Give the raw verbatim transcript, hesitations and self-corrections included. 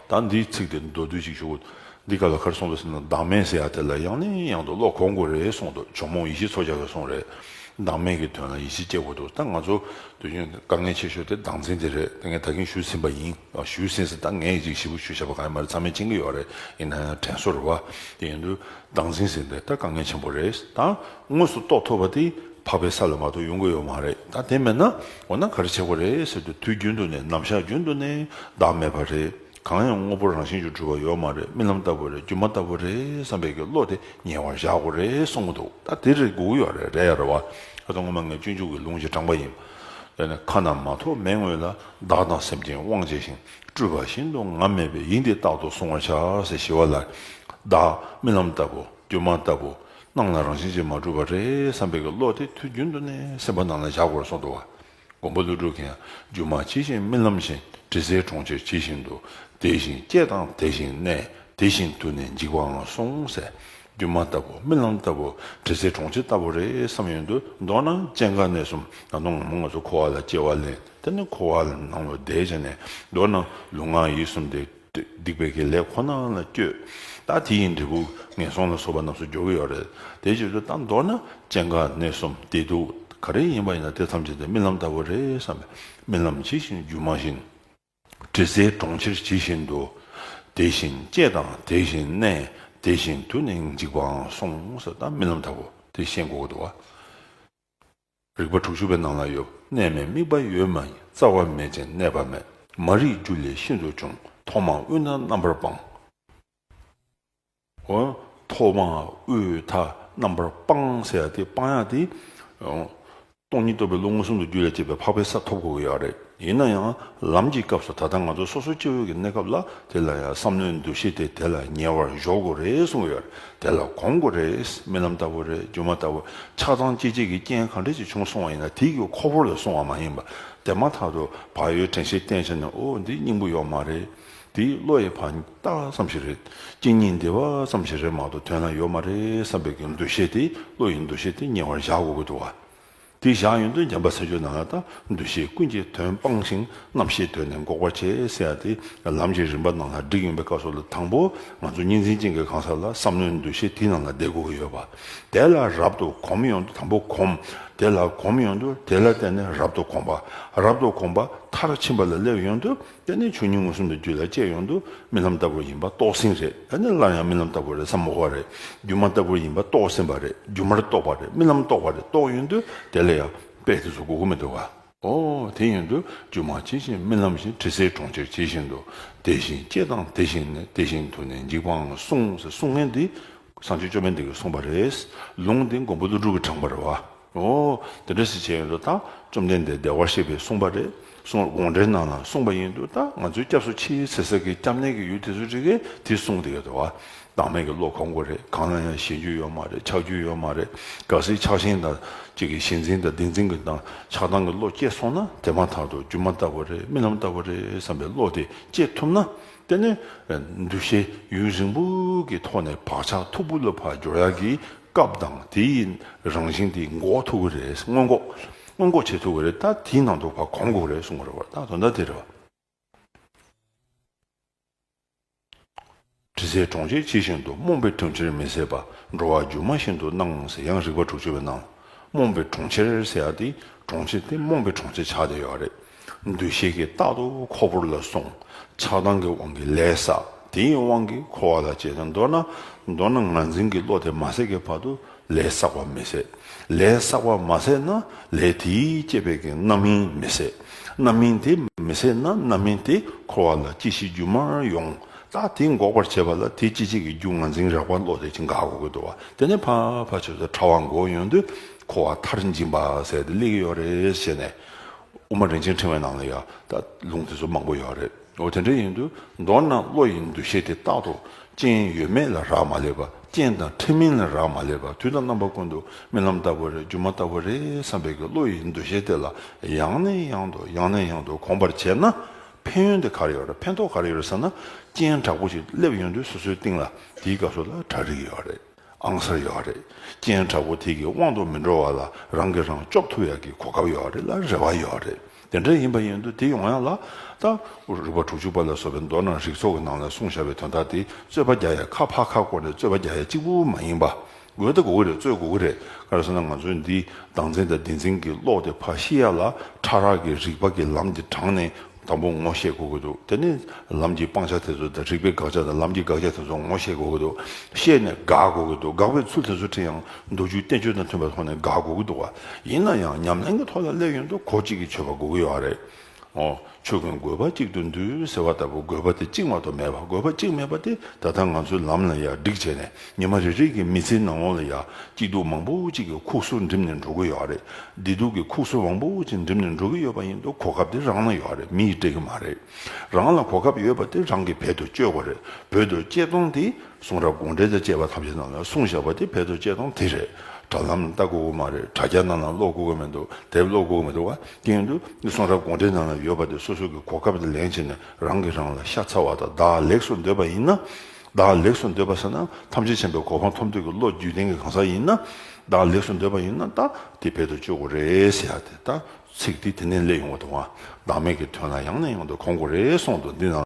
ད་འདིའི་ཚིག་དེ་མདོར་བསྡུས་ཅིག་ཞུ། འདི་ག་ལ་ག་རེ་གསུངས་འདུག་ཟེར་ན། བདག་མེད་ཟེར་ཡ་དེ་ལ་ཡང་ནས་ཡང་དུ་བློ་གོམས་དགོས་རེད་གསུངས་འདུག། ཇོ་མོ་ཡེ་ཤེས་མཚོ་རྒྱལ་གྱིས་གསུངས་རེད། བདག་མེད་ཀྱི་དོན་ལ་ཡིད་ཆེས་སྐྱེ་དགོས་འདུག། ད་ང་ཚོ་དུས་རྒྱུན་དཀའ་ངལ་ཆེ་ཤོས་དེ་བདག་འཛིན་དེ་རེད། དེ་ངས་ད་གིན་ཞུས་ཟིན་པ་ཡིན། ཞུས་ཟིན་ཟེར། ད་ངས་ཅིག་ཞིབ་པོ་ཞུ་བྱ་བ་གང་ཡང་མ་རེད། ཚང་མས་མཁྱེན་གྱི་ཡོད་རེད། ཡིན་ན་ཡང་དྲན་གསོ་རེད་བ། དེ་ཡིན་དུས་བདག་འཛིན་ཟེར་འདི་ད་དཀའ་ངལ་ཆེན་པོ་རེད། ད་དངོས་སུ་རྟོགས་ཐུབ་པ་དེ་འཕགས་པའི་ས་ལ་མ་གཏོགས་ཡོང་གི་ཡོད་མ་རེད། ད་དེ་མེད་ན་འོ་ན་ག་རེ་བྱེད་དགོས་རེད་ཟེར་དུས། དུས་རྒྱུན་དུ་ནས། ནམ་ཞག་རྒྱུན་དུ་ནས་བདག་མེད་པ་རེད། གང་ཡང་དངོས་པོ་རང་བཞིན་གྱིས་གྲུབ་པ་ཡོད་མ་རེད། རྨི་ལམ་ལྟ་བུ་རེད། སྒྱུ་མ་ལྟ་བུ་རེད་བསམ་པའི་གི་བློ་དེ་ཉེ་བར་བཞག་དགོས་རེད་གསུང་གི་འདུག། ད་དེ་རེད་དགོས་ཀྱི་ཡོད་རེད། རེད་ཡ་རེད་བ། ད་ལྟ་སྔོན་མ་ངས་སྤྱོད་འཇུག་གི་ལུང་ཅིག་དྲངས་པ་ཡིན། དེ་ནི་ཁ་ན་མ་ཐོ་མེད་སྔོན་ལ། བདག་དང་སེམས་ཅན་དབང་བྱས་ཤིང་། སྤྲུལ་པ་བཞིན་དུ་ངམ་མེད་པའི། ཡིན་ཏེ་རྟག་ཏུ་བསྲུང་བར་བྱ་ཟེར་ཞི་བ་ལྷ། བདག་རྨི་ལམ་ལྟ་བུ། སྒྱུ་མ་ལྟ་བུ། སྣང་ལ་རང་བཞིན་གྱིས་མ་གྲུབ་པ་རེད་བསམ་པའི་གི་བློ་དེ་དུས་རྒྱུན་དུ་ནས་སེམས་པ་ནང་ལ་བཞག་དགོས་གསུངས་འདུག་བ། མགོན་པོ་ཀླུ་སྒྲུབ་ཀྱིས་ཡང་། སྒྱུ་མ་ཇི་བཞིན་རྨི་ལམ་བཞིན། དྲི་ཟའི་གྲོང་ཁྱེར་ཇི་བཞིན་དུ། དེ་བཞིན་སྐྱེ་དང་དེ་བཞིན་གནས། དེ་བཞིན་དུ་ནི་འཇིག་པའང་གསུངས་ཟེར། སྒྱུ་མ་ལྟ་བུ། རྨི་ལམ་ལྟ་བུ། དྲི་ཟའི་གྲོང་ཁྱེར་ལྟ་བུ་རེད་བསམ་ཡོང་དུས། མདོར་ན་སྐྱེ་འགག་གནས་གསུམ། ད་དུང་སྔོན་ང་ཚོ་འཁོར་བ་ལ་སྐྱེ་བ་ལེན། དེ་ནས་འཁོར་བ་ལ་ནང་ལ་བསྡད་བྱས་ནས། མདོར་ན་ལུས་ངག་ཡིད་གསུམ་དེ་སྡིག་པའི་གི་ལས་ཁོ་ན་ལ་སྤྱོད། ད་དེ་ཡི་འབྲས་བུ་ངན་སོང་ལ་སོགས་པ་རྣམས་སུ་འགྱུར་གྱི་ཡོད་རེད། དེ་བྱེད་དུས་ད་མདོར་ན་སྐྱེ་འགག་གནས་གསུམ། བདེ་སྡུག་ག་རེ་ཡིན་པ་ཡིན་ན་དེ་ཐམས་ཅད་དེ་རྨི་ལམ་ལྟ་བུ་རེད་བསམ་པས། རྨི་ལམ་ཇི་བཞིན་སྒྱུ་མ་བཞིན། དྲི་ཟའི་གྲོང་ཁྱེར་ཇི་བཞིན་དུ། དེ་བཞིན་སྐྱེ་དང་དེ་བཞིན་གནས། དེ་བཞིན་དུ་ནི་འཇིག་པའང་གསུངས་ཟེར། ད་རྨི་ལམ་ལྟ་བུ་དེ་ཤེས་དགོས་ཀྱི་འདུག་བ། རིགས་པ་དྲུག་ཅུ་པའི་ནང་ལ་ཡོད། གནས་མེད་དམིགས་པ་ཡོད་མ་ཡིན། རྩ་བ་མེད་ཅིང་གནས་པ་མེད། མ་རིག་རྒྱུ་ལས་ཤིན་ཏུ་བྱུང་། ཐོག་མ་དབུས་ན་རྣམ་པར་སྤངས། འོ། ཐོག་མ་དབུས་མཐའ་རྣམ་པར་སྤངས་ཟེར་ཡ་དེ། སྤང་ཡ་དེ། འོ། སྟོང་ཉིད་རྟོགས་པའི་བློ་མངོན་སུམ་དུ་རྒྱུད་ལ་སྐྱེས་པའི་འཕགས་པའི་ས་ཐོབ་དགོས་ཀྱི་ཡོད་རེད། ཡིན་ན་ཡང་ལམ་གྱི་སྐབས་སུ། ད་ལྟ་ང་ཚོ་སོ་སོ་སྐྱེ་བོའི་གི་གནས་སྐབས་ལ་དེ་ལ་ཡང་བསམ་བློའི་འདུ་ཤེས་དེ་དེ་ལ་ཉེ་བར་འཇོག་དགོས་རེད་གསུང་གི་ཡོད་རེད། དེ་ལ་གོམས་དགོས་རེད། རྨི་ལམ་ལྟ་བུ་རེད། སྒྱུ་མ་ལྟ་བུ། ཆགས་སྡང་སྐྱེ་བྱེད་ཀྱི་རྐྱེན་གང་འདྲ་ཅིག་བྱུང་སོང་བ་ཡིན་ན། དེའི་གི་ཁོག་ཕོར་ལ་སོང་བ་མ་ཡིན་པ། དེ་མ་ཐག་ཏུ་བག་ཡོད་དྲན་ཤེས་བསྟེན་བྱས་ནས། འོ། འདི་སྙིང་པོ་ཡོད་མ་རེད། འདི་བློ་ཡི་ཕར་ལྟ་ཙམ་ཞིག་རེད། སྐྱེ་གཉིས་འདི་བ་ཙམ་ཞིག་རེད་མ་གཏོགས་དོན་ལ་ཡོད་མ་རེད་བསམ་པའི་གི་འདུ་ཤེས་དེ། བློ་ཡི་འདུ་ཤེས་དེ་ཉེ་བར་བཞག་དགོས་ཀྱི་འདུག་བ། དེ་བཞག་ཡོང་དུས་འཇམ་དཔལ་མཚན་བརྗོད་ནང་ལ། ད་འདུ་ཤེས་ཀུན་གྱི་དོན་སྤངས་ཤིང་། རྣམ་ཤེས་དོན་ནི་འགོག་པར་བྱེད་ཟེར་ཡ་དེ། ལམ་གྱི་རིམ་པ་ནང་ལ་བསྒྲིགས་ཡོང་པའི་སྐབས་སུ་ལ། དང་པོ་ང་ཚོ་གཉིས་འཛིན་ཅན་གྱི་གང་ཟག་ལ་བསམ་བློའི་འདུ་ཤེས་དེའི་ནང་ལ་བསྡད་དགོས་ཀྱི་ཡོད་པ། དེ་ལ་རབ་ཏུ་གོམས་ཡོང་དུས། དང་པོ་གོམས། དེ་ལ་གོམས་ཡོང་དུས། དེ་ལ་བརྟེན་ནས་རབ་ཏུ་གོམས་པ། རབ་ཏུ་གོམས་པ་མཐར་ཕྱིན་པ་ལ་སླེབས་ཡོང་དུས། དེ་ནི་ཆོས་ཉིད་མངོན་སུམ་དུ་རྒྱུད་ལ་སྐྱེས་ཡོང་དུས། རྨི་ལམ་ལྟ་བུ་ཡིན་པ་རྟོགས་ཟིན་རེད། ཨ་ནི་སླར་ཡང་རྨི་ལམ་ལྟ་བུ་རེད་བསམ་དགོས་པ་རེད། སྒྱུ་མ་ལྟ་བུ་ཡིན་པ་རྟོགས་ཟིན་པ་རེད། སྒྱུ་མར་རྟོགས་པ་རེད། རྨི་ལམ་རྟོགས་པ་རེད། རྟོགས་ཡོང་དུས་དེ་ལ་ཡང་དཔེ་དེ་ཚོ་དགོས་ཀྱི་མི་འདུག་ག། འོ། དེ་ཡིན་དུས་སྒྱུ་མ་ཇི་བཞིན་རྨི་ལམ་བཞིན། དྲི་ཟའི་གྲོང་ཁྱེར་ཇི་བཞིན་དུ། དེ་བཞིན་སྐྱེ་དང་དེ་བཞིན་གནས། དེ་བཞིན་དུ་ནི་འཇིག་པའང་གསུངས་ཟེར་གསུང་མཁན་འདི་སངས་རྒྱས་བཅོམ་ལྡན་འདས་ཀྱིས་གསུངས་པ་རེད། ལུང་འདི་མགོན་པོ་ཀླུ་སྒྲུབ་ཀྱིས་དྲངས་པ་རེད་བ། འོ། དེ་འདྲ་ཞིག་བྱས་ཡོང་དུས། ད་བཅོམ་ལྡན་འདས་བདེ་བར་གཤེགས་པས་གསུངས་པ་རེད། གསུང་དགོངས་འགྲེལ་ནང་ལ་གསུངས་པ་ཡིན་དུས། ད་ང་ཚོའི་སྐྱབས་སུ་མཆི་ཟེར་ས་གི་སྐྱབས་གནས་ཀྱི་ཡུལ་དེ་ཚོ་རིགས་ཀྱིས་དེ་གསུངས་བསྡད་ཡོད་དོ། བདག་མེད་ཀྱི་བློ་གོམས་དགོས་རེད། གང་ལ་ཡང་ཞེན་རྒྱུ་ཡོད་མ་རེད། ཆགས་རྒྱུ་ཡོད་མ་རེད། གལ་སྲིད་ཆགས་ཞེན་དང་གཅིག་གི་ཞེན་འཛིན་དང་བདེན་འཛིན་གྱི་དང་ཆགས་སྡང་གི་བློ་སྐྱེས་སོང་ན། དེ་མ་ཐག་ཏུ་སྒྱུ་མ་ལྟ་བུ་རེད། རྨི་ལམ་ལྟ་བུ་རེད་བསམ་པའི་བློ་དེ་སྐྱེ་ཐུབ་ན། དེ་ནི་འདུ་ཤེས་ཡུན་རིང་པོ་གི་ཐོག་ནས་བག་ཆགས་མཐུག་པོ་ལ་ཕར་འགྱུར་ཡག་གི་སྐབས་དང་། དེའི་རང་བཞིན་དེ་འགོག་ཐུབ་ཀྱི་རེད། སྔོན་འགོག་སྔོན་འགོག་བྱེད་ཐུབ་ཀྱི་རེད། ད་དེའི་ནང་དུ་ཕར་གོམས་དགོས་རེད་གསུང་གི་རེད་བ། ད་དོན་དག་དེ་རེད་བ། དྲི་ཟའི་གྲོང་ཁྱེར་ཇི་བཞིན་དུ། རྨོངས་པའི་གྲོང་ཁྱེར་མི་ཟད་པ། འགྲོ་བ་སྒྱུ་མ་བཞིན་དུ་སྣང་ཟེར། ཡང་རིགས་པ་དྲུག་ཅུ་པའི་ནང་། རྨོངས་པའི་གྲོང་ཁྱེར་ཟེར་ཡ་དེ། གྲོང་ཁྱེར་དེ་རྨོངས་པའི་གྲོང་ཁྱེར་ཆགས་བསྡད་ཡོད་རེད། འདུ་ཤེས་ཀྱིས་རྟག་ཏུ་ཁོ་བོར་ལ་སོང་། ཆགས་སྡང་གི་དབང་གིས་ལས་བསགས། དེའི་དབང་གིས་འཁོར་བ་ལ་སྐྱེས་ནས། མདོར་ན། མདོར་ན་ངར་འཛིན་གྱི་བློ་དེ་མ་ཟད་ཀྱི་བར་དུ་ལས་བསགས་པ་མི་ཟད། ལས་བསགས་པ་མ་ཟད་ན། ལས་དེས་བསྐྱེད་པའི་གི་རྣམ་སྨིན་མི་ཟད། རྣམ་སྨིན་དེ་མི་ཟད་ན། རྣམ་སྨིན་དེ་འཁོར་བ་ལ་སྐྱེ་ཤི་སྒྱུ་མར་ཡོང་། ད་དེ་འགོག་པར་བྱེད་པ་ལ་དེ་སྐྱེད་བྱེད་ཀྱི་རྒྱུ་ངར་འཛིན་རེག་པ་བློ་དེ་ཅིག་འགག་དགོས་ཀྱི་འདུག་བ། དེ་ནས་ཕར་ཕར་ཕྱོགས་སུ་ཕྲ་བ་འགོག་ཡོང་དུས། འཁོར་བ་མཐར་འབྱིན་པ་ཟེར་དེ་སླེབས་ཀྱི་ཡོད་རེད་ཟེར་ནས། དབུ་མ་རིན་ཆེན་ཕྲེང་བའི་ནང་ལ་ཡང་ད་ལུང་དེ་ཚོ་མང་པོ་ཡོད་རེད། འོ། དེ་འདྲ་ཡིན་དུས། མདོར་ན་བློ་ཡི་འདུ་ཤེས་དེ་རྟག་ཏུ་རྐྱེན་ཡོད་མེད་ལ་རག་མ་ལས་པ། རྐྱེན་དང་འཕྲད་མིན་ལ་རག་མ་ལས་པ། དུས་དང་རྣམ་པ་ཀུན་ཏུ་རྨི་ལམ་ལྟ་བུ་རེད། སྒྱུ་མ་ལྟ་བུ་རེད་བསམ་པའི་གི་བློ་ཡི་འདུ་ཤེས་དེ་ལ་ཡང་ནས་ཡང་དུ་ཡང་ནས་ཡང་དུ་གོམས་པར་བྱས་ན། ཕན་ཡོན་དེ་ག་རེ་ཡོད་རེད། ཕན་ཐོགས་ག་རེ་ཡོད་རེད་ཟེར་ན། རྐྱེན་དྲག་པོ་ཞིག་སླེབས་ཡོང་དུས་སོ་སོའི་སྟེང་ལ་དེའི་སྐབས་སུ་ལ་གྲ་སྒྲིག་ཡོད་རེད། ཨང་གསར་ཡོད་རེད། རྐྱེན་དྲག་པོ་དེ་གི་དབང་དུ་མི་འགྲོ་བ་ལ་རང་གིས་རང་སྐྱོབ་ཐུབ་ཡག་གི་གོ་སྐབས་ཡོད་རེད་ལ། རེ་བ་ཡོད་རེད། དེ་འདྲ་ཡིན་པ་ཡིན་དུས་དེ་ཡོང་ཡ་ལ་ད་རིགས་པ་དྲུག་ཅུ་པ་ལ་སོགས་པའི་མདོ་ནང་རིགས་ཚོགས་ཀྱི་ནང་ལ་གསུངས་བཞག་པའི་དོན་དག་དེ་རྩོད་པ་རྒྱག་ཡ་ཁ་ཕར་ཁ་བསྐོར་ནས་རྩོད་པ་རྒྱག་ཡ་གཅིག་པུ་མ་ཡིན་པ། དགོས་ད་དགོས་ཀྱི་རེད། རྩོད་དགོས་ཀྱི་རེད། ག་རེ་ཟེར་ན་ང་ཚོས་འདི་བདག་འཛིན་དང་བདེན་འཛིན་གྱི་བློ་དེ་ཕར་ཤེས་ཡ་ལ་ཕྲ་རགས་ཀྱི་རིགས་པ་གི་ལམ་གྱི་དྲངས་ནས་དང་པོ་ངོ་ཤེས་དགོས་ཀྱི་འདུག་དེ་ནས་ལམ་གྱི་སྤང་བྱ་དེ་ཚོ་དང་རིགས་པའི་དགག་བྱ་དང་ལམ་གྱི་དགག་བྱ་དེ་ཚོ་ངོ་ཤེས་དགོས་ཀྱི་འདུག་ཤེས་ནས་དགག་དགོས་ཀྱི་འདུག་དགག་པའི་ཚུལ་དེ་ཚོ་ཁྲིད་ཡང་མདོ་རྒྱུད་བསྟན་བཅོས་དང་མཐུན་པའི་ཐོག་ནས་དགག་དགོས་ཀྱི་འདུག་བ། ཡིན་ན་ཡང་ཉམས་ལེན་གྱི་ཐོག་ལ་སླེབས་ཡོང་དུས་གོ་གཅིག་གིས་ཆོད་པ་དགོས་ཀྱི་ཡོད་རེད། ཨོ། ཆོས་ཀུན་དགོས་པ་གཅིག་ཏུ་འདུས་ཟེར་བ་ལྟ་བུ་དགོས་པ་དེ་གཅིག་མ་གཏོགས་མེད་པ། དགོས་པ་གཅིག་མེད་པ་དེ་ད་ལྟ་ང་ཚོའི་ལམ་ལ་ཡ་སྒྲིག་བྱས་ནས་ཉི་མ་རེ་རེ་གི་མི་ཚེའི་ནང་ལོགས་ལ་ཡ་སྐྱིད་སྡུག་མང་པོ་གཅིག་གི་ཁུག་སོ་འགྲིམ་ནས་འགྲོ་གི་ཡོད་རེད། བདེ་སྡུག་གི་ཁུག་སོ་མང་པོ་གཅིག་འགྲིམ་ནས་འགྲོ་གི་ཡོད་པ་ཡིན་དུས་གོ་སྐབས་དེ་རང་ལ་ཡོད་རེད། མི་ཡིས་སྤྲད་གི་མ་རེད། རང་ལ་གོ་སྐབས་ཡོད་པ་དེ་རང་གིས་བེད་དུ་སྤྱོད་དགོས་རེད། བེད་དུ་སྤྱད་སྟངས་དེ་གསུང་རབ་དགོངས་འགྲེལ་དང་བཅས་པ་ཐམས་ཅད་ནང་ལ་གསུངས་བཞག་པ་དེ་བེད་དུ་སྤྱད་སྟངས་དེ་རེད། དྲ་ལམ་ལ་ལྟ་དགོས་ཀྱི་མ་རེད། དྲ་རྒྱ་ནང་ལ་ཀློག་དགོས་ཀྱི་མི་འདུག་དེབ་ཀློག་དགོས་ཀྱི་མི་འདུག་བ། དེ་ཡིན་དུས་གསུང་རབ་དགོངས་འགྲེལ་ནང་ལ་ཡོད་པ་དེ་སོ་སོ་གི་གོ་སྐབས་དེ་ལེན་བྱས་ནས་རང་གིས་རང་ལ་ཤ་ཚ་བ་དང་བདག་ལེགས་སུ་འདོད་པ་ཡིན་ན། བདག་ལེགས་སུ་འདོད་པ་ཟེར་ན་ཐམས་ཅད་མཁྱེན་པའི་གོ་འཕང་ཐོབ་འདོད་ཀྱི་བློ་རྒྱུད་ལྡན་གྱི་གང་ཟག་ཡིན་ན། བདག་ལེགས་སུ་འདོད་པ་ཡིན་ན་ད་དེ་བེད་དུ་སྤྱོད་དགོས་རེད་ཟེར་ཡ་དེ་ད་ཚིག་དེ་དེ་ནས་སླེབས་ཡོང་བ་དང་བ། བདག་མེད་ཀྱི་དོན་ལ་ཡང་ནས་ཡང་དུ་གོམས་དགོས་རེད་གསུངས་འདུག་འདི་ནང་།